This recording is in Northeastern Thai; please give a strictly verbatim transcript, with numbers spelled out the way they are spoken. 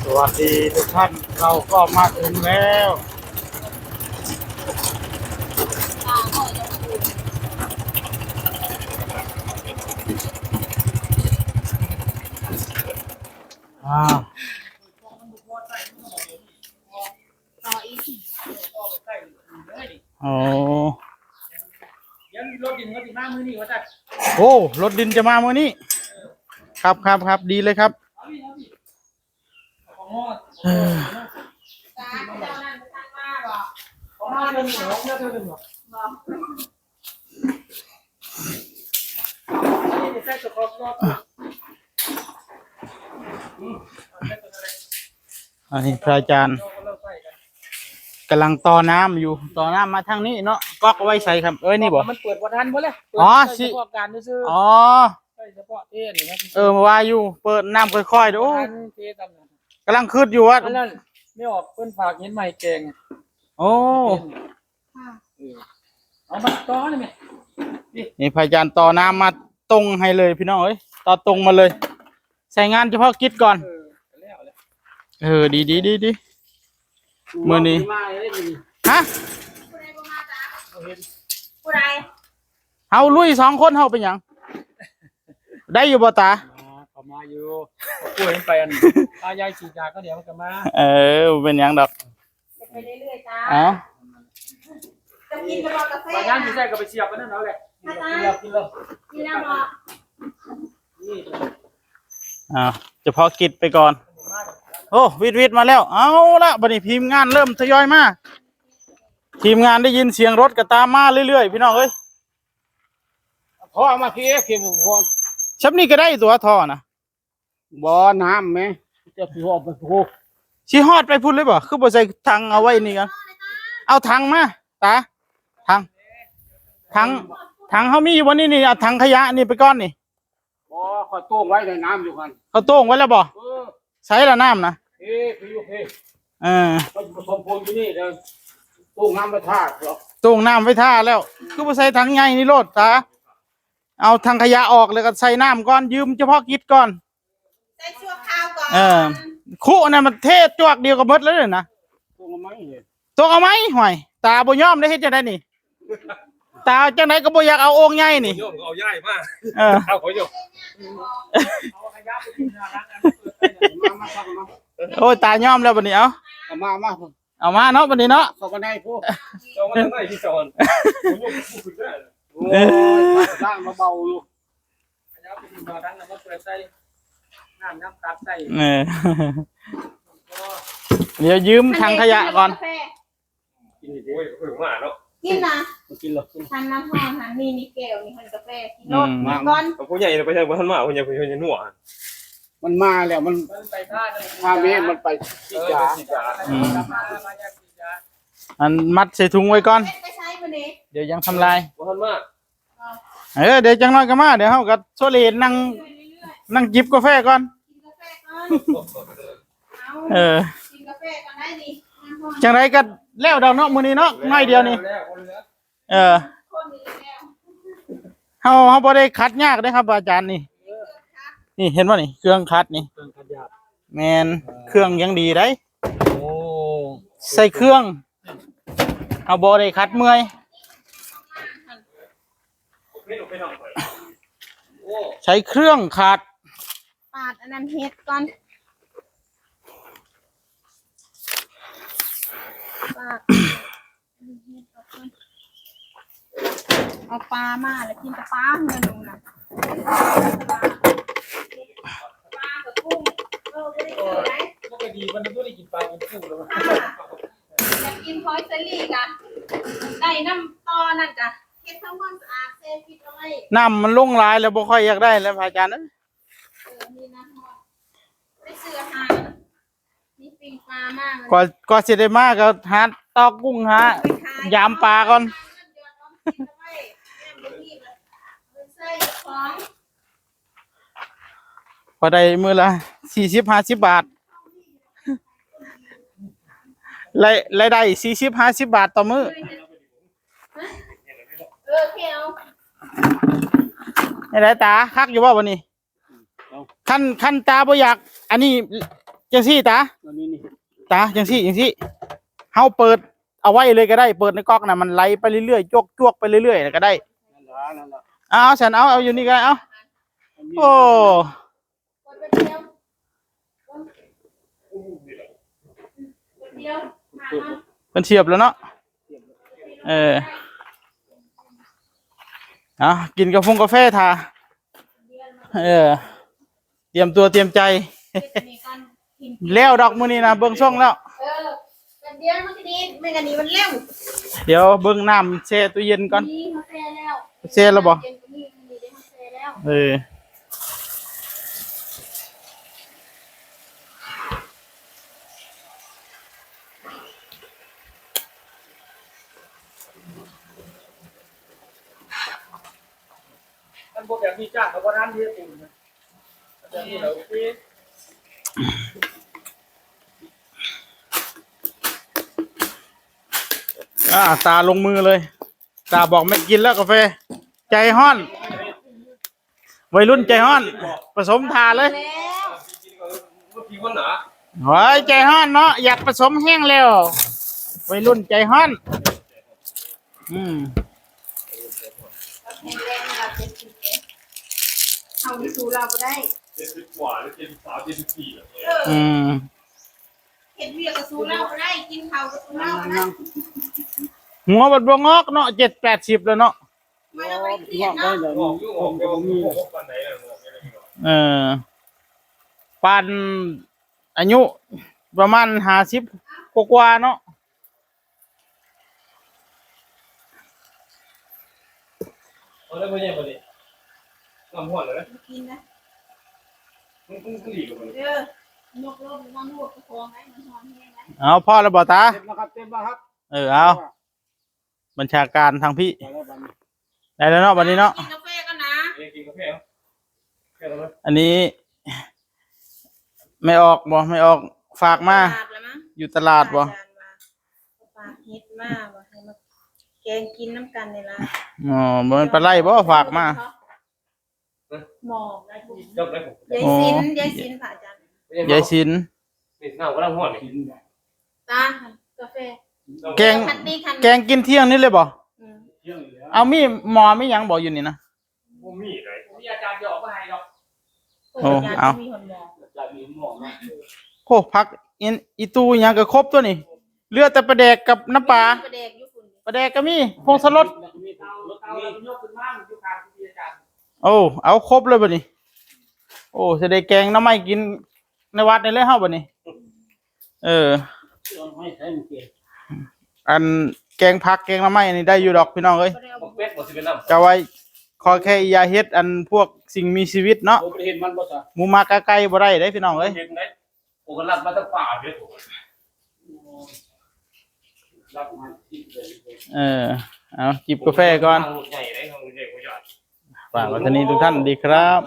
สวัสดีทุกท่าน เราก็มาถึงแล้ว อ่า อ๋อ เดี๋ยวรถดินเขาสิมามื้อนี้ว่าซั่น โอ้ รถดินจะมามื้อนี้ ครับ ครับ ครับ ดีเลยครับ เอาพี่ เอาพี่ เอาของหม้อ เออ จ้า เจ้านั่นบ่ทันมาบ่ ของหม้อเดินหนึ่ง ของหม้อเดินหนึ่งบ่ บ่ อันนี้ใส่ตัวครอบรอบ อันนี้พระอาจารย์กำลังต่อน้ำอยู่ ต่อน้ำมาทางนี้เนาะ ก๊อกเอาไว้ใส่ครับ เอ้ย นี่บ่ มันเปิดบ่ทันบ่เลย อ๋อ เปิดใส่ สิ เฉพาะการซื่อๆ อ๋อ ใส่เฉพาะเทศนี่ครับ เออ ว่าอยู่ เปิดน้ำค่อยๆ เด้อ โอ้ บ่ทันเทศกันนะ กำลังคิดอยู่ว่า อันนั้น ไม่ออก เพิ่นฝากเห็นใหม่แกง โอ้ ค่ะ เออ เอามาต่อนี่แม่ นี่ นี่พระอาจารย์ต่อน้ำมาตรงให้เลยพี่น้องเอ้ย ต่อตรงมาเลย ใส่งานเฉพาะกิจก่อน เออ แล้ว เออ ดี ดี ดี ดี มื้อนี้ มาเลยมื้อนี้ ฮะ ผู้ใดบ่มาจ้า เอาเห็น ผู้ใด เฮาลุยสองคนเฮาเป็นหยัง ได้อยู่บ่ตา มา เขามาอยู่ ป่วยไปอัน พายายฉีดยาก็เดี๋ยวมันก็มา เออ เป็นหยังดอก ไปเรื่อยๆจ้า เอ้า จะกินกับกาแฟ บางอย่างที่ใส่ก็ไปเสียบอันนั้นเอาแหละ กินแล้ว กินแล้ว กินแล้วบ่ นี่ อ่า เฉพาะกิจไปก่อน โอ้ วิทย์วิทย์มาแล้ว เอาละ บัดนี้ทีมงานเริ่มทยอยมา ทีมงานได้ยินเสียงรถก็ตามมาเรื่อยๆ พี่น้องเอ้ย ท่อมาพี่เอฟ พี่บุญพร ซับนี่ก็ได้ตัวท่อนะ บ่อน้ำไหม จะสิฮอดไปพุ้น สิฮอดไปพุ้นเลยบ่ คือบ่ใส่ถังเอาไว้นี่กัน เอาถังมา ตา ถัง ถัง ถังเขามีอยู่บ่นี่ นี่ เอาถังขยะนี่ไปก่อนนี่ บ่ เขาโต้งไว้ในน้ำอยู่หั่น เขาโต้งไว้แล้วบ่ เออ ใส่ละน้ำนะ เอ้ย ไปอยู่พี่ เออ มันผสมปูนอยู่นี่ เดี๋ยวโต้งน้ำไปท่าเดี๋ยว โต้งน้ำไว้ท่าแล้ว คือบ่ใส่ถังใหญ่นี่โลด ตา เอาถังขยะออกแล้วก็ใส่น้ำก่อน ยืมเฉพาะกิจก่อน ใส่ชั่วคราวก่อน เออ คุน่ะมันเทจวกเดียวก็หมดแล้วเนี่ยนะ โต้งเอาไหมเนี่ย โต้งเอาไหม ห่วย ตาบ่ยอมได้ เฮ็ดจังได๋นี่ ตาจังได๋ก็บ่อยากเอาโอ่งใหญ่นี่ บ่ยอมก็เอาย้ายมา เออ เอาเขาอยู่ เอาขยะไปทิ้งหน้าร้าน มา มา มา มา โอ้ย ตายอมแล้วบัดนี้ เอา เอามา มา เอามาเนาะบัดนี้เนาะ เข้ามาในพุ้น เจ้ามาทางไหนที่สอน ผมยกผู้ขึ้นได้ โอ้ย เออ ล่างมาเบาอยู่ ขยะไปทิ้งหน้าร้านแล้วมาเปิดใส่ น้ำน้ำตักใส่ เออ เดี๋ยวยืมถังขยะก่อน กาแฟ กินอีกโอ้ยเพิ่งมาเนาะ กินนะ มากินเหรอ กิน ทานน้ำร้อน ทานนี่มีแก้ว นี่ทานกาแฟ กินรถ อืม ก่อน เอาผู้ใหญ่ไปทางบ้านมา ผู้ใหญ่ ผู้ใหญ่หนัว มันมาแล้ว มัน มันไปท่าเลย พาแม่มันไปที่จ๋า เออ อืม อันมัดใส่ถุงไว้ก่อน ไปใช้มื้อนี้ เดี๋ยวยังทำลาย บ่ทันมา เออ เดี๋ยวจังน้อยก็มา เดี๋ยวเฮาก็โซเลนั่ง นั่งจิบกาแฟก่อน กินกาแฟก่อน เอา เออ กินกาแฟก่อนได้นี่ จังไดก็แล้วดอกเนาะ มื้อนี้เนาะ น้อยเดียวนี่ แล้ว แล้ว เออ คนนี้แล้ว เฮา เฮาบ่ได้ขัดยากเด้ครับ อาจารย์นี่ นี่เห็นบ่นี่ เครื่องขัดนี่ เครื่องขัดหยาบ แม่น เครื่องยังดีได้ โอ้ ใส่เครื่อง เฮาบ่ได้ขัดเมื่อย ใช้เครื่องขัด ปาดอันนั้นเฮ็ดก่อน ปาด เอาปลามาแล้วกินแต่ปลาเงินหนูนะ ปลากับกุ้ง เออ ไม่ได้กินไหน มันก็ดี มันไม่ได้กินปลากินกุ้งแล้ว อ่า อยากกินหอยเชอรี่กะ ได้น้ำต่อนั่นกะ เฮ็ดทำความสะอาด แช่ฟิตเอาไว้ น้ำมันลงหลายแล้ว บ่ค่อยอยากได้แล้ว พระอาจารย์เอ้ย เออ นี่นะ ไปซื้ออาหาร นี่ปิ้งปลามากเลย กว่า กว่าสิได้มาก็หาตอกกุ้ง หา ไปขาย ยามปลาก่อน เงินหยอดออมสินเอาไว้ แม่บ่มีบัด เอาไปใส่ของ พอได้มื้อละสี่สิบห้าสิบบาท ราย รายได้สี่สิบห้าสิบบาทต่อมื้อ เออ โอเค เอา จั่งใด๋ตา คักอยู่บ่บัดนี้ คัน คันตาบ่อยาก อันนี้ จังซี่ตา อันนี้นี่ ตาจังซี่จังซี่เฮาเปิดเอาไว้เลยก็ได้ เปิดในก๊อกนะมันไหลไปเรื่อยๆจวกๆไปเรื่อยๆก็ได้ นั่นละนั่นละ เอาฉันเอาเอาอยู่นี่ก็ได้เอา อันนี้ โอ้ กดแป๊บเดียวแป๊บเดียวหามา มันเสียบแล้วเนาะเออเอากินกาแฟกาแฟทาเออ เตรียมตัวเตรียมใจ เฮ็ดอันนี้ก่อนกิน แล้วดอกมื้อนี้นะเบิ่งช่องแล้ว เออแป๊บเดียวมันก็ดีไม่กันนี้มันเร็ว เดี๋ยวเบิ่งน้ำแช่ตู้เย็นก่อน นี่มาแช่แล้ว แช่แล้วบ่ เย็นกว่านี้มันดีได้มาแช่แล้ว เออ มันบอกแบบนี้จ้าเขาว่าร้านเดียวกันนะแบบนี้เราโอเค อ่าตาลงมือเลย ตาบอกไม่กินแล้วกาแฟ ใจฮ้อน วัยรุ่นใจฮ้อน ผสมทาเลย แล้ว เมื่อกี้คนหนา โอ้ยใจฮ้อนเนาะอยากผสมแห้งแล้ว วัยรุ่นใจฮ้อน อืม แข็งแรงระดับเจ็ดสิบเอ็ดเอาไปสู่เราก็ได้ เจ็ดสิบกว่าหรือเจ็ดสิบสามเจ็ดสิบสี่อะ อืม เฮ็ดเวียกก็สู่เราก็ได้กินข้าวก็สู่เราก็ได้ หัวบัดบ่งอกเนาะเจ็ดแปดสิบแล้วเนาะ ไม่ต้องไปเครียดเนาะ ออกอยู่ออกเดี๋ยวผมบอกว่าปันไหนเลยบอกไม่ได้หรอก เออปานอายุประมาณห้าสิบกว่าๆเนาะ เอาแล้วไม่ใช่ประเด็นน้ำห้อนเลยนะ กินนะ มันมันมันหลีกออกมาเลย เออนกรบมันนวดประคองไว้มันนอนแห้งไว้ เอาพอแล้วบ่ตา เต็มแล้วครับเต็มแล้วครับ เออเอาบัญชาการทางพี่ ไปแล้วบัดนี้ ได้แล้วเนาะบัดนี้เนาะ กินกาแฟกันนะ เอ้ยกินกาแฟเหรอแค่นั้นนะ อันนี้ ไม่ออกบ่ไม่ออกฝากมา ตลาดแล้วมั้ง อยู่ตลาดบ่ อาจารย์ว่าฝากเฮ็ดมาว่าให้มาแกงกินน้ำกันนี่ล่ะ อ๋อบ่เป็นปลาไหลบ่ฝากมา หมอก จบแล้วผม ยายสินยายสินค่ะอาจารย์ ยายสิน นี่น้ำก็ต้องห้อนนี่ ตาค่ะกาแฟ แกง คันนี้คัน แกงกินเที่ยงนี่เลยบ่ อืม เอามีหม้อมีหยังบ่อยู่นี่นะ บ่มีเลย มีอาจารย์จะออกมาให้ดอก โอ้เอา มีคนมอง อาจารย์มีหม้อมา โอ้ผักอินอีตูหยังก็ครบตัวนี่เหลือแต่ปลาแดกกับน้ำปลา ปลาแดกอยู่คุณ ปลาแดกก็มีผงสลด แล้วก็มีเตาเตาแล้วก็ยกขึ้นมาอยู่ข้างที่อาจารย์ โอ้เอาครบเลยบัดนี้ โอ้จะได้แกงหน่อไม้กินในวัดนี่เลยเฮาบัดนี้ เออ เอาให้ใช้มันเกลือ อันแกงผักแกงหน่อไม้นี่ได้อยู่ดอกพี่น้องเอ้ย บอกเป็ดบอกสิเป็นน้ำ ก็ไว้ขอแค่อย่าเฮ็ดอันพวกสิ่งมีชีวิตเนาะ โอ้ประเทศมันบ่ซะ หมูหมากาไก่บ่ได้เด้พี่น้องเอ้ย เห็นไหมโอ้ก็รัดมาตั้งป่าเลยโอ้รัดมาที่เลย เออเอาจิบกาแฟก่อน ทางรถใหญ่เลยทางรถใหญ่กว่าใหญ่ ฝากไว้เท่านี้ทุกท่านดีครับ